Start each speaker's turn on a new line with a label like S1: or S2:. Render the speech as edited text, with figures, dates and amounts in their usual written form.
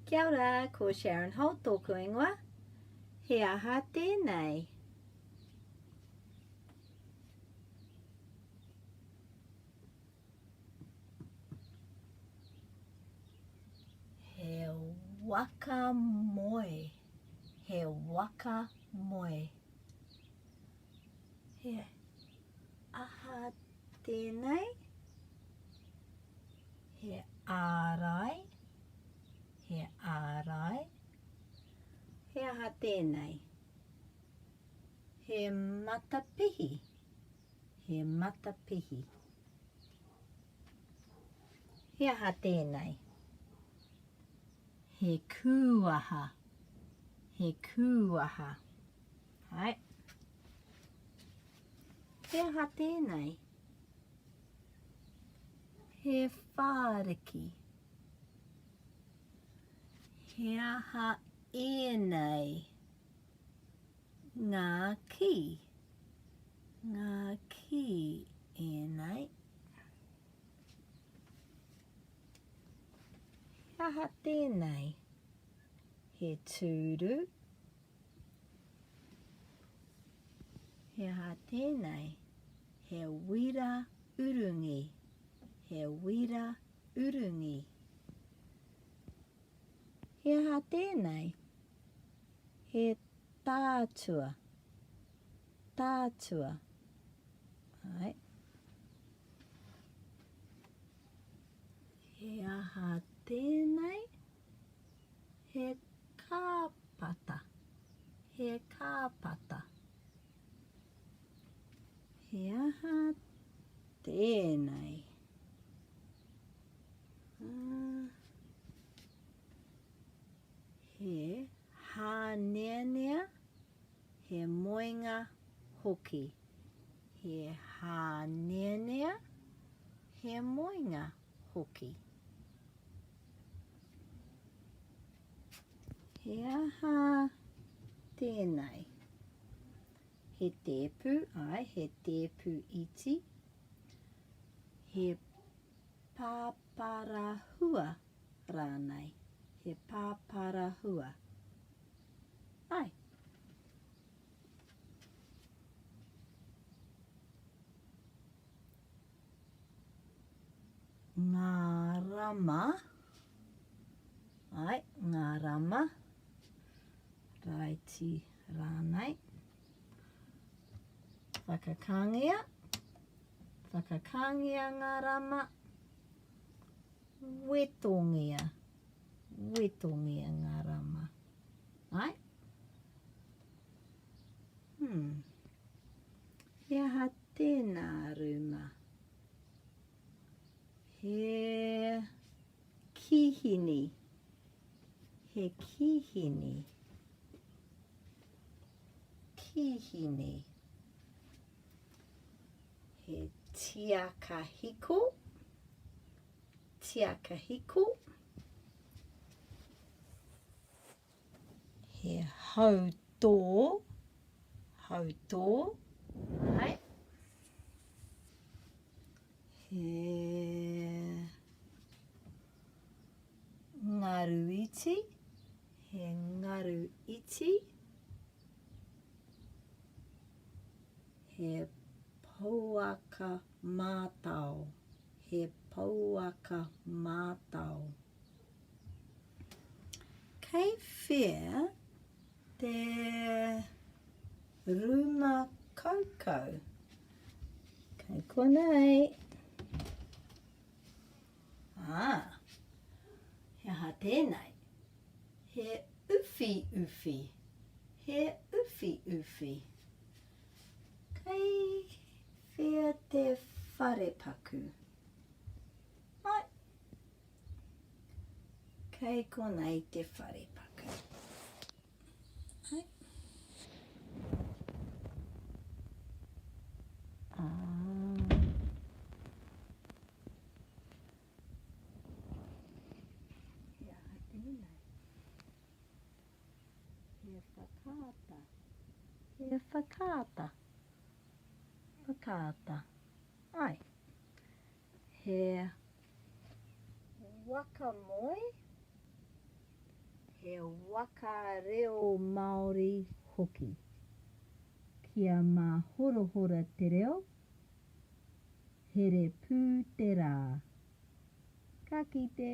S1: Kia ora, ko Sharon Holt tōku ingoa. He aha tēnei? He waka moe. He waka moe. He aha tēnei? He ārai. He ārai. He aha tēnei? He matapihi. He matapihi. He aha tēnei? He kūaha. He kūaha. Hai. He aha tēnei? He whāriki. He aha ēnei? Ngā kī. Ngā kī ēnei. He aha tēnei? He tūru. He aha tēnei? He wira urungi. He wira urungi. He aha tēnei? He tātua. Tātua. Ai. He aha tēnei? He kāpata. He kāpata. He aha tēnei? Uh, he hāneanea, he moenga hoki. He hāneanea, he moenga hoki. He aha tēnei? He tēpu, ai, he tēpu iti. He pāparahua rānei. He pāparahua. Ai. Ngā rama, ai, ngā rama, raiti rānei. Whakakāngia, whakakāngia ngā rama, wetongia, wetongia ngā rama. Ai? Hmm. He aha tēnā rūma? He kīhini. He kīhini. Kīhini. He tiakahiko. Tiakahiko. He hautō, hautō, āe. He ngaru iti, he ngaru iti. He pouaka mātao, he pouaka mātao. Kei whea te rūma kaukau? Kei konei. Ah, he aha tēnei? He uwhiuwhi. He uwhiuwhi. Kei whea te wharepaku? Ai. Kei konei te wharepaku. Ai. Ah. He aha tēnei? He whakaata. He whakaata. Whakaata. Ai. He waka moe. He waka reo Māori hoki. Kia māhorahora te reo, here pū te rā. Ka kite!